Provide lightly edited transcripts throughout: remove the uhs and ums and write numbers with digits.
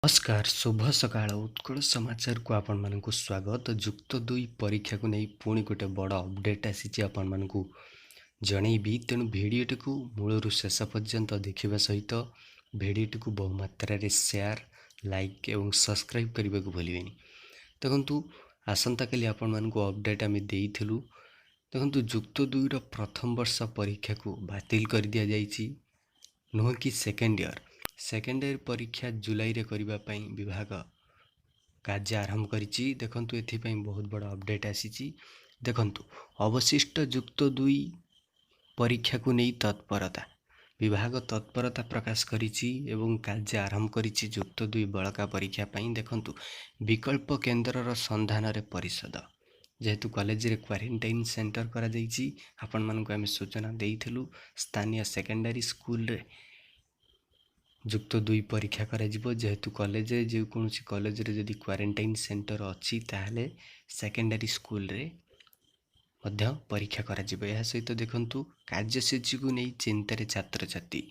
ନମସ୍କାର, ଶୁଭ ସକାଳ। ଉତ୍କଳ ସମାଚାରକୁ ଆପଣମାନଙ୍କୁ ସ୍ୱାଗତ। ଯୁକ୍ତ ଦୁଇ ପରୀକ୍ଷାକୁ ନେଇ ପୁଣି ଗୋଟେ ବଡ଼ ଅପଡ଼େଟ୍ ଆସିଛି, ଆପଣମାନଙ୍କୁ ଜଣେଇବି। ତେଣୁ ଭିଡ଼ିଓଟିକୁ ମୂଳରୁ ଶେଷ ପର୍ଯ୍ୟନ୍ତ ଦେଖିବା ସହିତ ଭିଡ଼ିଓଟିକୁ ବହୁମାତ୍ରାରେ ସେୟାର, ଲାଇକ୍ ଏବଂ ସବସ୍କ୍ରାଇବ୍ କରିବାକୁ ଭୁଲିବେନି। ଦେଖନ୍ତୁ, ଆସନ୍ତାକାଲି ଆପଣମାନଙ୍କୁ ଅପଡ଼େଟ୍ ଆମେ ଦେଇଥିଲୁ। ଦେଖନ୍ତୁ, ଯୁକ୍ତ ଦୁଇର ପ୍ରଥମ ବର୍ଷ ପରୀକ୍ଷାକୁ ବାତିଲ କରିଦିଆଯାଇଛି, ନୁହେଁ କି ସେକେଣ୍ଡ ଇୟର୍। ସେକେଣ୍ଡ ଇୟର୍ ପରୀକ୍ଷା ଜୁଲାଇରେ କରିବା ପାଇଁ ବିଭାଗ କାର୍ଯ୍ୟ ଆରମ୍ଭ କରିଛି। ଦେଖନ୍ତୁ, ଏଥିପାଇଁ ବହୁତ ବଡ଼ ଅପଡ଼େଟ୍ ଆସିଛି। ଦେଖନ୍ତୁ, ଅବଶିଷ୍ଟ ଯୁକ୍ତ ଦୁଇ ପରୀକ୍ଷାକୁ ନେଇ ତତ୍ପରତା, ବିଭାଗ ତତ୍ପରତା ପ୍ରକାଶ କରିଛି ଏବଂ କାର୍ଯ୍ୟ ଆରମ୍ଭ କରିଛି ଯୁକ୍ତ ଦୁଇ ବଳକା ପରୀକ୍ଷା ପାଇଁ। ଦେଖନ୍ତୁ, ବିକଳ୍ପ କେନ୍ଦ୍ରର ସନ୍ଧାନରେ ପରିଷଦ। ଯେହେତୁ କଲେଜରେ କ୍ୱାରେଣ୍ଟାଇନ୍ ସେଣ୍ଟର କରାଯାଇଛି, ଆପଣମାନଙ୍କୁ ଆମେ ସୂଚନା ଦେଇଥିଲୁ, ସ୍ଥାନୀୟ ସେକେଣ୍ଡାରୀ ସ୍କୁଲରେ ଯୁକ୍ତ ଦୁଇ ପରୀକ୍ଷା କରାଯିବ। ଯେହେତୁ କଲେଜରେ, ଯେକୌଣସି କଲେଜରେ ଯଦି କ୍ୱାରେଣ୍ଟାଇନ୍ ସେଣ୍ଟର ଅଛି, ତାହେଲେ ସେକେଣ୍ଡାରୀ ସ୍କୁଲରେ ମଧ୍ୟ ପରୀକ୍ଷା କରାଯିବ। ଏହା ସହିତ ଦେଖନ୍ତୁ, କାର୍ଯ୍ୟସୂଚୀକୁ ନେଇ ଚିନ୍ତାରେ ଛାତ୍ରଛାତ୍ରୀ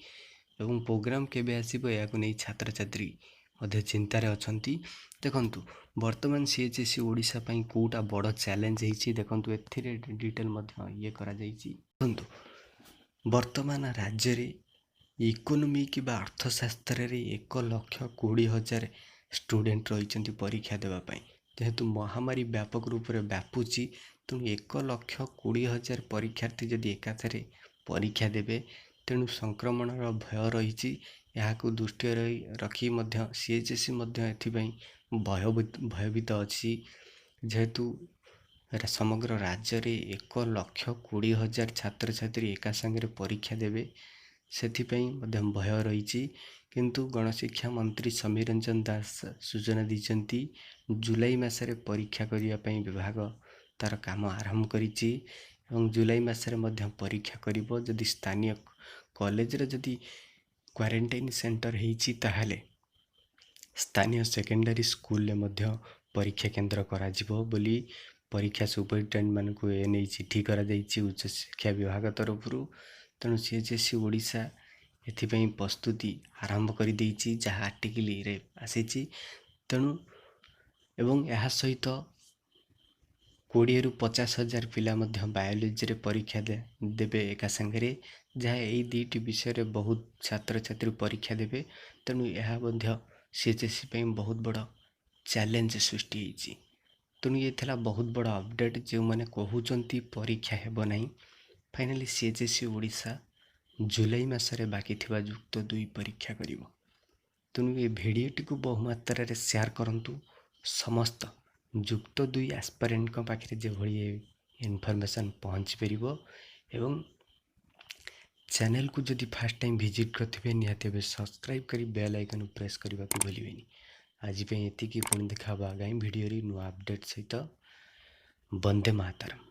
ଏବଂ ପ୍ରୋଗ୍ରାମ୍ କେବେ ଆସିବ, ଏହାକୁ ନେଇ ଛାତ୍ରଛାତ୍ରୀ ମଧ୍ୟ ଚିନ୍ତାରେ ଅଛନ୍ତି। ଦେଖନ୍ତୁ, ବର୍ତ୍ତମାନ ସିଏଚ୍ଏସ୍ଇ ଓଡ଼ିଶା ପାଇଁ କେଉଁଟା ବଡ଼ ଚ୍ୟାଲେଞ୍ଜ ହେଇଛି, ଦେଖନ୍ତୁ, ଏଥିରେ ଡିଟେଲ୍ ମଧ୍ୟ ଇଏ କରାଯାଇଛି। ଦେଖନ୍ତୁ, ବର୍ତ୍ତମାନ ରାଜ୍ୟରେ ଇକୋନୋମି କିମ୍ବା ଅର୍ଥଶାସ୍ତ୍ରରେ 1,20,000 ଷ୍ଟୁଡ଼େଣ୍ଟ ରହିଛନ୍ତି ପରୀକ୍ଷା ଦେବା ପାଇଁ। ଯେହେତୁ ମହାମାରୀ ବ୍ୟାପକ ରୂପରେ ବ୍ୟାପୁଛି, ତେଣୁ 1,20,000 ପରୀକ୍ଷାର୍ଥୀ ଯଦି ଏକାଥରେ ପରୀକ୍ଷା ଦେବେ, ତେଣୁ ସଂକ୍ରମଣର ଭୟ ରହିଛି। ଏହାକୁ ଦୃଷ୍ଟିରେ ରଖି ମଧ୍ୟ ସିଏଚ୍ଏସ୍ଇ ମଧ୍ୟ ଏଥିପାଇଁ ଭୟଭୀତ ଅଛି। ଯେହେତୁ ସମଗ୍ର ରାଜ୍ୟରେ 1,20,000 ଛାତ୍ରଛାତ୍ରୀ ଏକା ସାଙ୍ଗରେ ପରୀକ୍ଷା ଦେବେ, ସେଥିପାଇଁ ମଧ୍ୟ ଭୟ ରହିଛି। କିନ୍ତୁ ଗଣଶିକ୍ଷା ମନ୍ତ୍ରୀ ସମୀର ରଞ୍ଜନ ଦାସ ସୂଚନା ଦେଇଛନ୍ତି, ଜୁଲାଇ ମାସରେ ପରୀକ୍ଷା କରିବା ପାଇଁ ବିଭାଗ ତା'ର କାମ ଆରମ୍ଭ କରିଛି ଏବଂ ଜୁଲାଇ ମାସରେ ମଧ୍ୟ ପରୀକ୍ଷା କରିବ। ଯଦି ସ୍ଥାନୀୟ କଲେଜରେ ଯଦି କ୍ୱାରେଣ୍ଟାଇନ୍ ସେଣ୍ଟର ହେଇଛି, ତାହେଲେ ସ୍ଥାନୀୟ ସେକେଣ୍ଡାରୀ ସ୍କୁଲରେ ମଧ୍ୟ ପରୀକ୍ଷା କେନ୍ଦ୍ର କରାଯିବ ବୋଲି ପରୀକ୍ଷା ସୁପରିଟେଣ୍ଡେଣ୍ଟମାନଙ୍କୁ ଏ ନେଇ ଚିଠି କରାଯାଇଛି ଉଚ୍ଚଶିକ୍ଷା ବିଭାଗ ତରଫରୁ। ତେଣୁ ସିଏଚ୍ଏସ୍ଇ ଓଡ଼ିଶା ଏଥିପାଇଁ ପ୍ରସ୍ତୁତି ଆରମ୍ଭ କରିଦେଇଛି, ଯାହା ଆର୍ଟିକିଲରେ ଆସିଛି। ତେଣୁ ଏବଂ ଏହା ସହିତ 20ରୁ 50 ହଜାର ପିଲା ମଧ୍ୟ ବାୟୋଲୋଜିରେ ପରୀକ୍ଷା ଦେବେ ଏକା ସାଙ୍ଗରେ, ଯାହା ଏଇ ଦୁଇଟି ବିଷୟରେ ବହୁତ ଛାତ୍ରଛାତ୍ରୀ ପରୀକ୍ଷା ଦେବେ। ତେଣୁ ଏହା ମଧ୍ୟ ସିଏଚ୍ଏସ୍ଇ ପାଇଁ ବହୁତ ବଡ଼ ଚ୍ୟାଲେଞ୍ଜ ସୃଷ୍ଟି ହେଇଛି। ତେଣୁ ଇଏ ଥିଲା ବହୁତ ବଡ଼ ଅପଡ଼େଟ୍। ଯେଉଁମାନେ କହୁଛନ୍ତି ପରୀକ୍ଷା ହେବ ନାହିଁ, ଫାଇନାଲି ସିଏଚ୍ଏସ୍ଇ ଓଡ଼ିଶା ଜୁଲାଇ ମାସରେ ବାକି ଥିବା ଯୁକ୍ତ ଦୁଇ ପରୀକ୍ଷା କରିବ। ତେଣୁ ଏ ଭିଡ଼ିଓଟିକୁ ବହୁମାତ୍ରାରେ ସେୟାର କରନ୍ତୁ, ସମସ୍ତ ଯୁକ୍ତ ଦୁଇ ଆସ୍ପାରେଣ୍ଟଙ୍କ ପାଖରେ ଯେଭଳି ଏ ଇନଫର୍ମେସନ୍ ପହଞ୍ଚି ପାରିବ। ଏବଂ ଚ୍ୟାନେଲକୁ ଯଦି ଫାର୍ଷ୍ଟ ଟାଇମ୍ ଭିଜିଟ୍ କରିଥିବେ, ନିହାତି ଭାବେ ସବସ୍କ୍ରାଇବ୍ କରି ବେଲ୍ ଆଇକନ୍ ପ୍ରେସ୍ କରିବାକୁ ଭୁଲିବେନି। ଆଜି ପାଇଁ ଏତିକି। ପୁଣି ଦେଖା ହେବ ଆଗାମୀ ଭିଡ଼ିଓରେ ନୂଆ ଅପଡ଼େଟ୍ ସହିତ। ବନ୍ଦେ ମାତରମ୍।